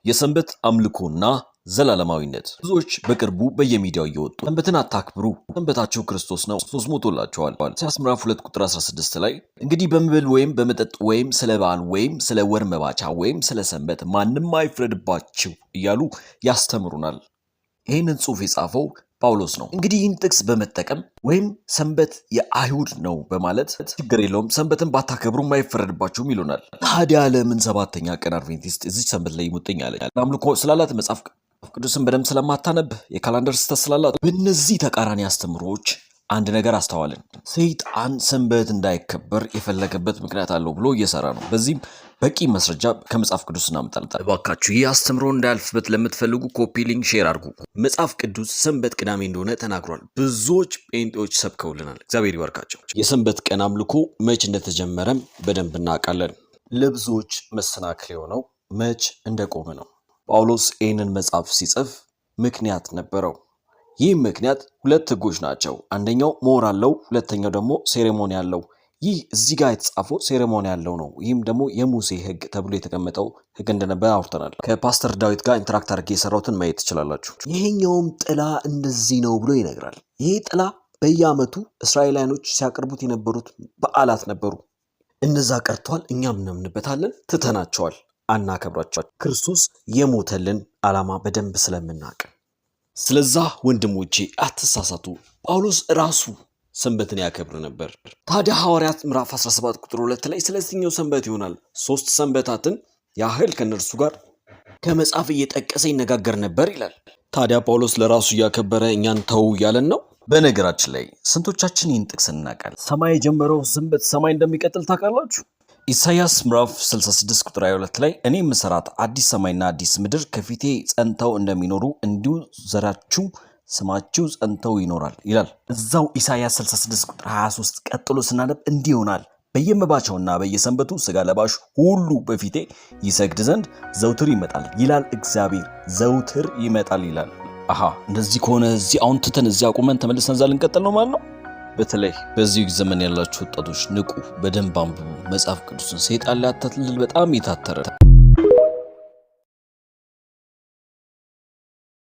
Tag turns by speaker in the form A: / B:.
A: የሰንበት አምልኮና ዘላለማዊነት። ብዙዎች በቅርቡ በየሚዲያው እየወጡ ሰንበትን አታክብሩ፣ ሰንበታችሁ ክርስቶስ ነው፣ ክርስቶስ ሞቶላችኋል። ኢሳይያስ ምዕራፍ 2 ቁጥር 16 ላይ እንግዲህ በመብል ወይም በመጠጥ ወይም ስለ በዓል ወይም ስለ ወር መባቻ ወይም ስለ ሰንበት ማንም አይፍረድባችሁ እያሉ ያስተምሩናል። ይህንን ጽሑፍ የጻፈው ጳውሎስ ነው። እንግዲህ ይህን ጥቅስ በመጠቀም ወይም ሰንበት የአይሁድ ነው በማለት ችግር የለውም፣ ሰንበትን ባታከብሩ አይፈረድባችሁም ይሉናል። ታዲያ ለምን ሰባተኛ ቀን አድቬንቲስት እዚች ሰንበት ላይ ይሙጥኝ አለ? አምልኮ ስላላት፣ መጽሐፍ ቅዱስን በደንብ ስለማታነብ፣ የ calendar ስህተት ስላላት፣ በእነዚህ ተቃራኒ አስተምሮዎች አንድ ነገር አስተዋልን። ሰይጣን ሰንበት እንዳይከበር የፈለገበት ምክንያት አለው ብሎ እየሰራ ነው። በዚህም በቂ ማስረጃ ከመጽሐፍ ቅዱስ እናመጣለን። እባካችሁ ይህ አስተምሮ እንዳያልፍበት ለምትፈልጉ copy link፣ share አድርጉ። መጽሐፍ ቅዱስ ሰንበት ቅዳሜ እንደሆነ ተናግሯል። ብዙዎች ጴንጤዎች ሰብከውልናል። እግዚአብሔር ይባርካቸው። የሰንበት ቀን አምልኮ መች እንደተጀመረም በደንብ እናውቃለን። ለብዙዎች መሰናክል የሆነው መች እንደቆመ ነው። ጳውሎስ ይህንን መጽሐፍ ሲጽፍ ምክንያት ነበረው። ይህም ምክንያት ሁለት ህጎች ናቸው። አንደኛው ሞራል አለው፣ ሁለተኛው ደግሞ ceremony አለው። ይህ እዚህ ጋር የተጻፈው ceremony ያለው ነው። ይህም ደግሞ የሙሴ ህግ ተብሎ የተቀመጠው ህግ እንደነበር አውርተናል። ከፓስተር ዳዊት ጋር interact አድርጌ የሰራሁትን ማየት ትችላላችሁ። ይሄኛውም ጥላ እንደዚህ ነው ብሎ ይነግራል። ይሄ ጥላ በየዓመቱ እስራኤላውያኖች ሲያቀርቡት የነበሩት በዓላት ነበሩ። እነዛ ቀርተዋል፣ እኛም እናምንበታለን፣ ትተናቸዋል፣ አናከብራቸዋል። ክርስቶስ የሞተልን ዓላማ በደንብ ስለምናውቅ። ስለዛ ወንድሞቼ አትሳሳቱ። ጳውሎስ ራሱ ሰንበትን ያከብር ነበር። ታዲያ ሐዋርያት ምዕራፍ 17 ቁጥር 2 ላይ ስለዚህኛው ሰንበት ይሆናል ሶስት ሰንበታትን ያህል ከእነርሱ ጋር ከመጽሐፍ እየጠቀሰ ይነጋገር ነበር ይላል። ታዲያ ጳውሎስ ለራሱ እያከበረ እኛን ተው እያለን ነው። በነገራችን ላይ ስንቶቻችን ይህን ጥቅስ እናውቃለን? ሰማይ የጀመረው ሰንበት ሰማይ እንደሚቀጥል ታውቃላችሁ? ኢሳይያስ ምዕራፍ 66 ቁጥር 22 ላይ እኔ የምሰራት አዲስ ሰማይና አዲስ ምድር ከፊቴ ጸንተው እንደሚኖሩ እንዲሁ ዘራችሁ ስማችሁ ጸንተው ይኖራል ይላል። እዛው ኢሳይያስ 66 ቁጥር 23 ቀጥሎ ስናነብ እንዲህ ይሆናል፣ በየመባቻውና በየሰንበቱ ስጋ ለባሽ ሁሉ በፊቴ ይሰግድ ዘንድ ዘውትር ይመጣል ይላል እግዚአብሔር። ዘውትር ይመጣል ይላል። አሃ፣ እንደዚህ ከሆነ እዚህ አሁን ትተን እዚህ አቁመን ተመልሰን እዛ ልንቀጥል ነው ማለት ነው። በተለይ በዚህ ዘመን ያላችሁ ወጣቶች ንቁ፣ በደንብ አንብቡ መጽሐፍ ቅዱስን። ሰይጣን ሊያታልል በጣም የታተረ